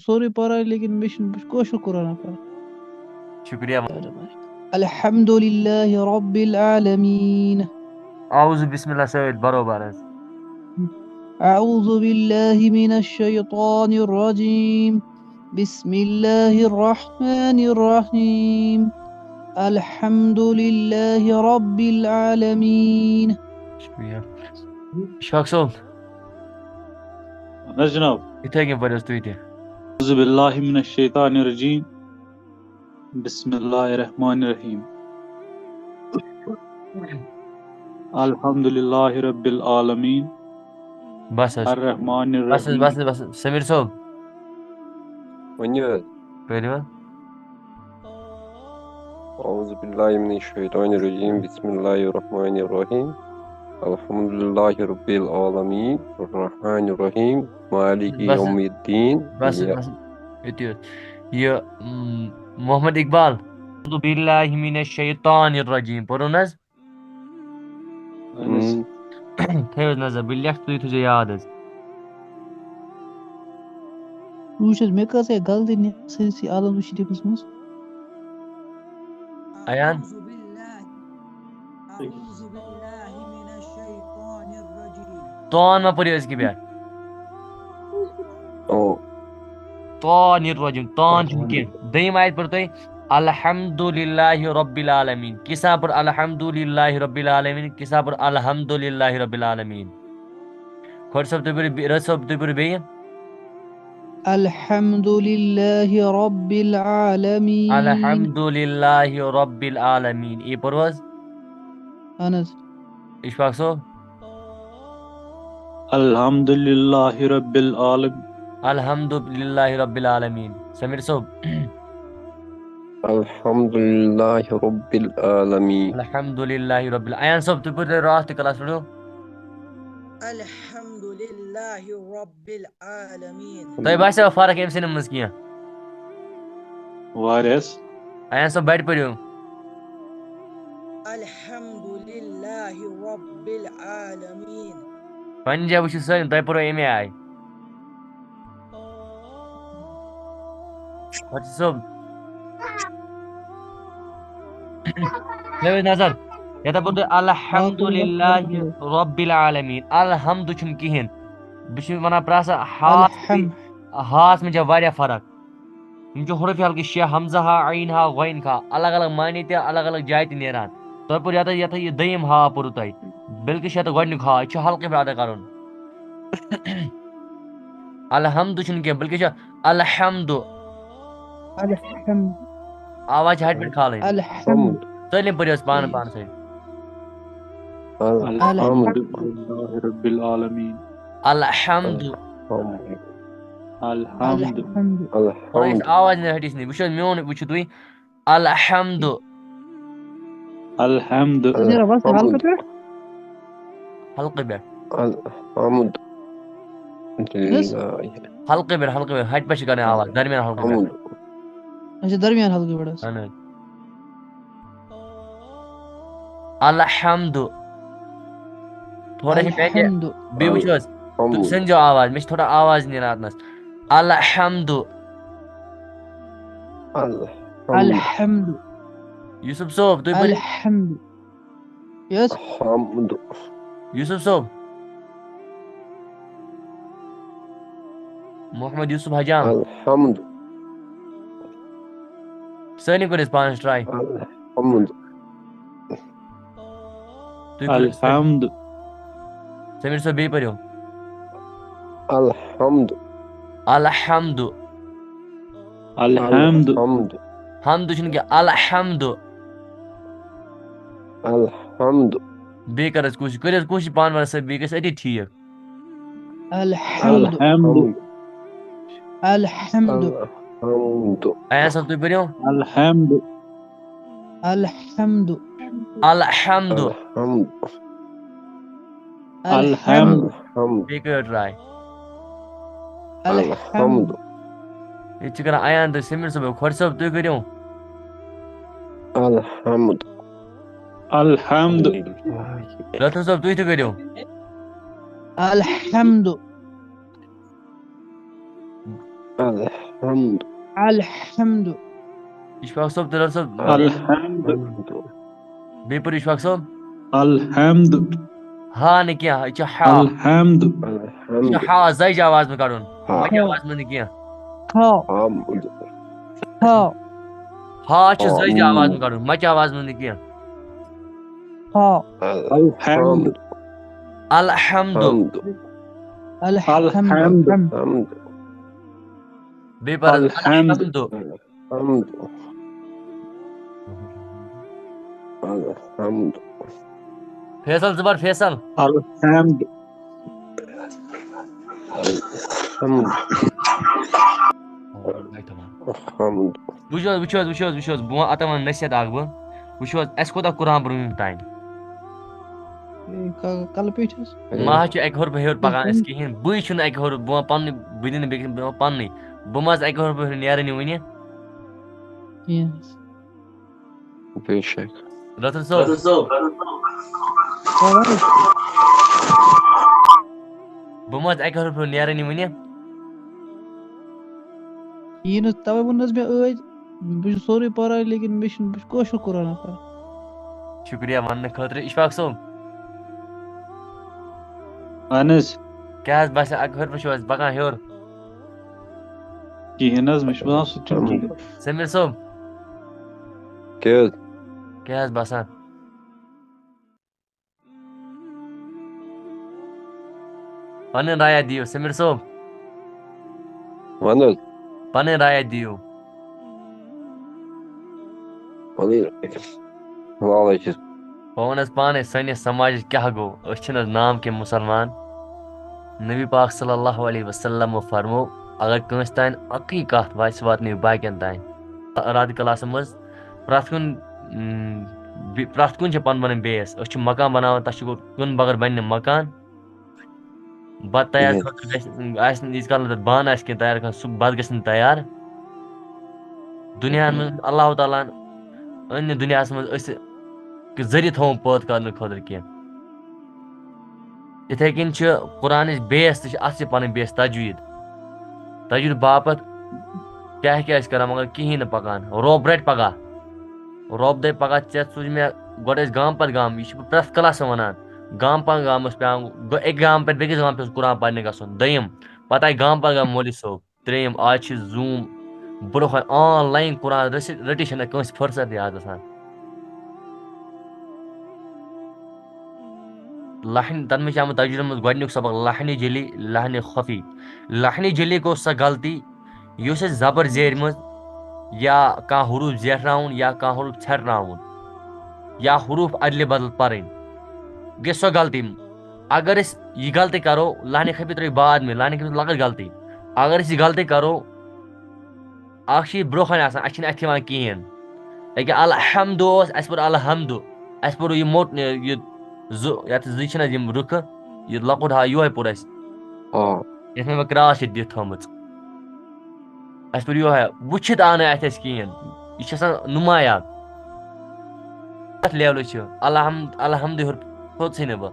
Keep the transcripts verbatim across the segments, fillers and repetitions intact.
سورُے پَران، لیکن مےٚ چھُنہٕ، بہٕ چھُس کٲشُر قرآن پَران۔ شُکریہ۔ الحمد للہ رب العالمین۔ اعوذ بسم اللہ سۭتۍ برابر حظ۔ اعوذ باللہ من الشیطان الرجیم۔ بسم اللہ الرحمن الرحیم۔ الحمد للہ رب العالمین۔ شُکریہ۔ شاخ صٲب، اہن حظ جناب۔ یِتھَے کٔنۍ پٔرِو حظ تُہۍ تہِ۔ اعوذ باللہ من الشیطان الرجیم۔ بسم اللہ الرحمن الرحیم۔ الحمد للہ رب العالمین۔ بس حظ، الرحمن بس حظ، الرحیم۔ بس حظ، بس حظ۔ سمیٖر صٲب، ؤنِو حظ۔ پٔرِو حظ۔ اعوذ باللہ من الشیطان الرجیم۔ بسم اللہ الرحمن الرحیم۔ الحمد للہ رب العالمین۔ الرحمن الرحیم۔ مالک بس۔ یوم الدین۔ بس، بس۔ یُتُے یوت۔ یہِ، م، محمد اقبال۔ اعوذ باللہ من الشیطان الرجیم۔ پوٚرُن حظ؟ اہن حظ۔ ہم۔ تھٲیِو حظ نظر، بہٕ لیکھٕ، تُہۍ تھٲیزیو یاد حظ۔ وٕچھ حظ، مےٚ کۭژاہ غلطی نہِ سٲرسٕے عالم شریٖفَس منٛز۔ ایان۔ أعوذ بالله، أعوذ بالله من الشيطان الرجيم۔ تون ما پٔرِو أزکہِ پٮ۪ٹھ۔ او۔ تون الرجیم، تون چھُنہٕ کینٛہہ۔ دوٚیِم آیت پٔرِو تُہۍ، الحمد للہ رب العالمین۔ کِسا پٔر الحمد للہ رب العالمین، کِسا پٔر الحمد للہ رب العالمین۔ خۄجہِ صٲب، تُہۍ پٔرِو بیٚیہِ، رٲتۍ صٲب، تُہۍ پٔرِو بیٚیہِ۔ الحمد للہ رب العالمین۔ الحمد للہ رب العالمین۔ یہِ پٔرِو حظ۔ اہن حظ۔ اشفاق صٲب۔ الحمد للہ رب العالمین۔ الحمد للہ رب العالمین۔ سمیر صٲب۔ الحمد للہ رب العالمین۔ الحمد للہ رب العالمین۔ ایان صٲب، تُہۍ پٔرِو راتھ تہِ کلاس پٔرِو۔ الحمد للہ رب العالمین۔ تۄہہِ باسیٚو فرق أمۍ سٕنٛدِ منٛز کینٛہہ؟ واریاہس۔ ایان صٲب، بَڑِ پٔرِو۔ الحمد للہ رب العالمین۔ پننہِ جایہِ وٕچھِو سٲلِم، تۄہہِ پٔرِو اَمے آیہِ۔ خۄجہِ صٲب۔ تھٲیِو نظر، یَتھ پوٚر تۄہہِ الحمد للہ رب العالمین۔ الحمد چھُنہٕ کِہیٖنۍ۔ بہٕ چھُس وَنان پرٛٮ۪تھ ساتہٕ ہاس، الحم۔ ہاس منٛز چھےٚ واریاہ فرق۔ یِم چھِ حروف حلقہٕ شےٚ، حمزہ ہا، عین ہا، غین کھا، الگ الگ معنی تہِ، الگ الگ جایہِ تہِ نیران۔ تۄہہِ پوٚر یَتھ، یَتھ یہِ دوٚیِم ہا پوٚرُو تۄہہِ، بلکہِ چھُ یَتھ گۄڈٕنیُک ہا، یہِ چھُ حلقہٕ پٮ۪ٹھ ادا کَرُن۔ الحمد چھُنہٕ کینٛہہ، بلکہِ چھُ الحمد۔ الحمد۔ آواز چھِ ہَٹہِ پٮ۪ٹھ کھالٕنۍ۔ الحمد۔ سٲلِم پٔرِو حظ پانہٕ پانہٕ سۭتۍ۔ الحمد۔ الحمد للہ رب العالمین۔ الحمد۔ الحمد۔ الحمد۔ پَرو أسۍ الحمد۔ آواز نہٕ ہَٹِس نہٕ۔ وٕچھِو حظ، میون وٕچھِو تُہۍ۔ الحمد۔ الحمد۔ ژٕ نیرا وَس حلقہٕ پٮ۪ٹھ؟ حلقہٕ پٮ۪ٹھ۔ الحمد۔ یُس؟ للہ۔ حلقہٕ پٮ۪ٹھ، حلقہٕ پٮ۪ٹھ۔ ہَٹہِ پٮ۪ٹھ چھِ کَرٕنۍ آواز، درمیان حلقہٕ پٮ۪ٹھ۔ اچھا، درمیان حلقہٕ پٮ۪ٹھ حظ۔ اہن حظ۔ الحمد۔ تھوڑا چھِ میانہِ، الحمد۔ بیٚیہِ وٕچھِو حظ، تُہۍ الحمد۔ سٔنزیو آواز، مےٚ چھِ تھوڑا آواز نیران اَتنَس۔ الحمد۔ الحمد۔ الحمد۔ یوسف صٲب، تُہۍ پٔرِو۔ الحمد۔ یس۔ حمد۔ یوسف صٲب۔ محمد یوسف حجام۔ الحمد۔ سٲلِم کٔرِو أسۍ پانَس ٹراے۔ الحمد۔ تُہۍ کٔرِو۔ الحمد۔ سمیر صٲب، بیٚیہِ پٔرِو۔ الحمد۔ الحمد۔ الحمد۔ الحمد۔ حمد چھُنہٕ کینٛہہ، الحمد۔ الحمد۔ بیٚیہِ کر حظ کوٗشِش، کٔرِو حظ کوٗشِش پانہٕ ؤنۍ سۭتۍ، بیٚیہِ گژھِ أتی ٹھیٖک۔ الحمد۔ الحمد۔ الحمد۔ الحمد۔ ایان صٲب، تُہۍ پٔرِو۔ الحمد۔ الحمد۔ الحمد۔ الحمد۔ الحمد۔ الحمد۔ بیٚیہِ کٔرِو ٹراے۔ الحمد۔ ییٚتہِ چھِ کران ایان تہٕ سمیر صٲب، خۄجہِ صٲب، تُہۍ کٔرِو۔ الحمد۔ الحمد۔ رتھر صٲب، تُہۍ تہِ کٔرِو۔ الحمد۔ الحمد۔ الحمد. الحمد. اشفاق صٲب، دُلر صٲب، الحمد. بیٚیہِ پٔرِو اشفاق صٲب. الحمد. ہا نہٕ کینٛہہ، یہِ چھِ ہا. الحمد. یہِ چھِ ہا زَجہِ آواز منٛز کَڑُن، ہا. مَچہِ آواز منٛز نہٕ کینٛہہ. ہا. حمد. ہا. ہا چھِ زَجہِ آواز منٛز کَڑُن، مَچہِ آواز منٛز نہٕ کینٛہہ. ہا. الحمد. الحمد. حمد. الحمد. الحمد. الحمد. حمد. بیٚیہِ پَر حظ الحمد. الحمد. حمد. الحمد. فیصل، ژٕ پَر فیصل. الحمد. الحمد. الحمد. وٕچھ حظ، وٕچھ حظ، وٕچھ حظ، وٕچھ حظ، بہٕ وَنہٕ اَتھ وَنہٕ نصیحت اَکھ بہٕ. وٕچھ حظ، اَسہِ کوٗتاہ قرآن پوٚر وٕنیُک تام؟ اے، ک- کلہٕ پیٚٹھۍ حظ. ما حظ چھُ اَکہِ حرفہٕ ہیوٚر پَکان اَسہِ کِہیٖنۍ. بٕے چھُنہٕ اَکہِ حرفہٕ، بہٕ وَنہٕ پَننُے، بہٕ دِنہٕ بیٚکِس، بہٕ وَنہٕ پَننُے. بہٕ ما حظ اَکہِ حرفہٕ ہیوٚر نیرٲنی وٕنہِ؟ کینٛہہ حظ. بے شک. رٔتھٕر صٲب، آ، وَن حظ. بہٕ ما حظ اَکہِ حرفہٕ ہیوٚر نیرٲنی وٕنہِ؟ یی نہٕ، تَوَے ووٚن حظ مےٚ ٲدۍ، بہٕ چھُس سورُے پَران، لیکِن مےٚ چھُنہٕ، بہٕ چھُس کٲشُر قرآن پَران. شُکریہ وَننہٕ خٲطرٕ، اشفاق صٲب. اہن حظ. کیٛاہ حظ باسیٚو، اَکہِ حرفہٕ چھُ حظ پَکان ہیوٚر؟ کِہیٖنۍ حظ، مےٚ چھُ باسان سُہ تہِ چھُنہٕ کِہیٖنۍ. سمیٖر صٲب، کیٛاہ حظ؟ کیٛاہ حظ باسان؟ پنٕنۍ رایا دِیِو، سمیٖر صٲب، وَن حظ. پنٕنۍ رایا دِیِو. وَلہٕ یہِ وَلہٕ چھِ. بہٕ وَنہٕ حظ پانَے، سٲنِس سماجَس کیٛاہ گوٚو؟ أسۍ چھِنہٕ حظ نام کینٛہہ مُسلمان؟ نبی پاک صلی اللہ علیہ وسلم فرمو، اگر کٲنٛسہِ تانۍ اَکٕے کَتھ واتہِ، سُہ واتنٲیِو باقیَن تانۍ. راتھ کلاسَس منٛز پرٛٮ۪تھ کُنہِ، اۭں، بِ-، پرٛٮ۪تھ کُنہِ چھِ پَنُن پَنُن بیس۔ أسۍ چھِ مکان بَناوان، تَتھ چھِ گۄڈٕ کُن بغٲر بَنہِ نہٕ مکان۔ بَتہٕ تیار کِہیٖنۍ. خٲطرٕ گژھِ، آسہِ نہٕ، ییٖتِس کالَس تَتھ بانہٕ آسہِ کِہیٖنۍ تیار کَرُن، سُہ بَتہٕ گژھِ نہٕ تیار۔ دُنیاہَن منٛز اللہ تعالیٰ ہَن أنۍ نہٕ دُنیاہَس منٛز أسۍ کہِ ذٔریعہٕ تھاوُن پٲدٕ کَرنہٕ خٲطرٕ کینٛہہ۔ یِتھَے کٔنۍ چھِ قرآنٕچ بیس تہِ چھِ، اَتھ چھِ پَنٕنۍ بیس تجویٖد۔ تجویٖد باپَتھ کیٛاہ کیٛاہ ٲسۍ کَران، مگر کِہیٖنۍ نہٕ پَکان۔ رۄب رَٹہِ پَگاہ۔ رۄب دَپہِ پَگاہ، ژےٚ سوٗز مےٚ، گۄڈٕ ٲسۍ گامہٕ پَتہٕ گامہٕ، یہِ چھِ بہٕ پرٛٮ۪تھ کلاسَس وَنان۔ گامہٕ پَتہٕ گامہٕ اوس پٮ۪وان، گۄ-، اَکہِ گامہٕ پٮ۪ٹھ بیٚکِس گامہٕ پٮ۪ٹھ اوس قرآن پَرنہِ گژھُن۔ دوٚیِم، پَتہٕ آیہِ گامہٕ پَتہٕ گامہٕ مولوی صٲب۔ ترٛیٚیِم، آز چھِ Zoom، برٛونٛہہ آن لاین قرآن رٔسِتھ، رٔٹِتھ چھَنہٕ کٲنٛسہِ فرصت یاد آسان۔ لحن، تَتھ منٛز چھِ آمُت تجویٖدَس منٛز گۄڈٕنیُک سبق لحنِ جلی، لحنِ خفی۔ لحنِ جلی گوٚو سۄ غلطی، یُس اَسہِ زبر زیرِ منٛز یا کانٛہہ حروٗف زیٹھراوُن یا کانٛہہ حروٗف ژھٮ۪ٹراوُن یا حروٗف اَدلہِ بدل پَرٕنۍ، گٔے سۄ غلطی۔ اگر أسۍ یہِ غلطی کَرو، لحنِ خفی ترٛٲیِو بعد میں، لحنِ خفی چھِ لۄکٕٹ غلطی۔ اگر أسۍ یہِ غلطی کَرو، اَکھ چھِ یہِ برٛونٛہہ کَنہِ آسان، اَسہِ چھِنہٕ اَتھِ یِوان کِہیٖنۍ۔ ییٚکیٛاہ الحمد اوس، اَسہِ پوٚر الحمد، اَسہِ پوٚر یہِ موٚٹ، یہِ زٕ، یَتھ زٕ چھِنہٕ حظ یِم رُکھٕ، یہِ لۄکُٹ ہا یِہوٚے پوٚر اَسہِ، آ. یَتھ مےٚ کراس چھِ دِتھ تھٲومٕژ۔ اَسہِ پوٚر یِہوٚے، وٕچھِتھ آو نہٕ اَتھِ اَسہِ کِہیٖنۍ۔ یہِ چھِ آسان نُمایاں۔ اَتھ لیولہِ چھِ الحمد، الحمد ہیوٚر کھوٚت سٕے نہٕ بہٕ۔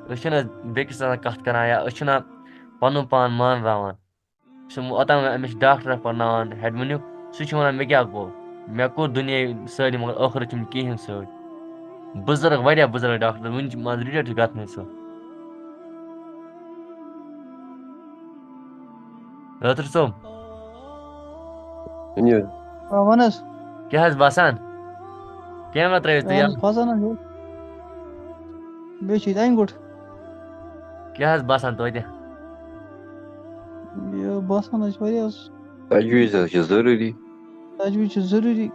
أسۍ چھِنہٕ حظ بیٚکِس سۭتۍ کَتھ کَران یا أسۍ چھِنہٕ پَنُن پان مانراوان۔ سُہ اوٚتام أمِس چھِ ڈاکٹر اَکھ پَرناوان ہٮ۪ڈمٕنیُک، سُہ چھُ وَنان، "مےٚ کیٛاہ گوٚو؟ مےٚ کوٚر دُنیا سٲری، مگر ٲخرَت چھُم کِہیٖنۍ سۭتۍ۔" بُزرٕگ، واریاہ بُزرٕگ ڈاکٹر، وٕنہِ چھِ منٛزٕ رِٹایَر چھُ گژھنٕے سُہ۔ رٲتھٕر صٲب، ؤنِو۔ آ، وَن حظ۔ کیٛاہ حظ باسان؟ کیمرا ترٲیِو تُہۍ اَہَن یَلہٕ۔ حظ، باسان حظ گوٚو۔ بیٚیہِ چھِ ییٚتہِ اَنہِ گوٚٹ۔ کیٛاہ حظ باسان توتہِ؟ یہِ باسان حظ چھِ واریاہ حظ۔ تجویٖز حظ چھِ ضروٗری۔ تجویٖز چھِ ضروٗری۔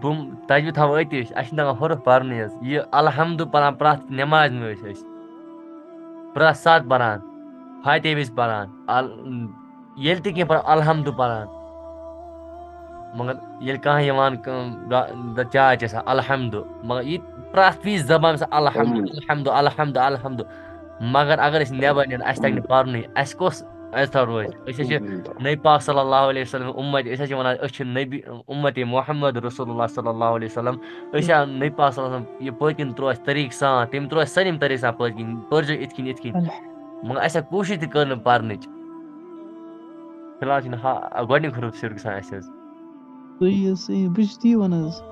بہٕ تجویٖد تھاوو أتی، اَسہِ چھِنہٕ تَگان حرف پَرنُے حظ۔ یہِ الحمدُ پَران پرٛٮ۪تھ نٮ۪مازِ منٛز ٲسۍ أسۍ۔ پرٛٮ۪تھ ساتہٕ پَران۔ فاتحہ وِزِ پَران۔ ال-، ییٚلہِ تہِ کینٛہہ پَرو، الحمدُ پَران۔ مگر ییٚلہِ کانٛہہ یِوان، کانٛہہ گا-، دَ-، چاے چٮ۪سا، الحمدُ۔ مگر یہِ پرٛٮ۪تھ وِزِ زبان چھِ الحمدُ، الحمدُ۔ الحمدُ، الحمدُ، الحمدُ۔ مگر اگر أسۍ نٮ۪بر نیرو، اَسہِ تَگہِ نہٕ پَرنُے۔ اَسہِ کۄس اَسہِ تھاو روزِ۔ أسۍ حظ چھِ نبی پاک صلی اللہ علیہ وسلم امت، أسۍ حظ چھِ وَنان أسۍ چھِ نبی، امت محمد رسول اللہ صلی اللہ علیہ وسلم۔ أسۍ آو نبی پاک صلی اللہ علیہ وسلم، یہِ پٔتۍ کِنۍ ترٛوو اَسہِ طریٖقہٕ سان، تٔمۍ ترٛوو اَسہِ سٲلِم طریٖقہٕ سان پٔتۍ کِنۍ، پٔرزیو یِتھ کِنۍ یِتھ کِنۍ۔ مگر اَسہِ ہا کوٗشِش تہِ کٔر نہٕ پَرنٕچ۔ فی الحال چھِنہٕ ہا گۄڈٕنیُک حرف شُروٗع گژھان اَسہِ حظ۔ صحیح حظ، صحیح، بہٕ چھُس تی وَنان حظ۔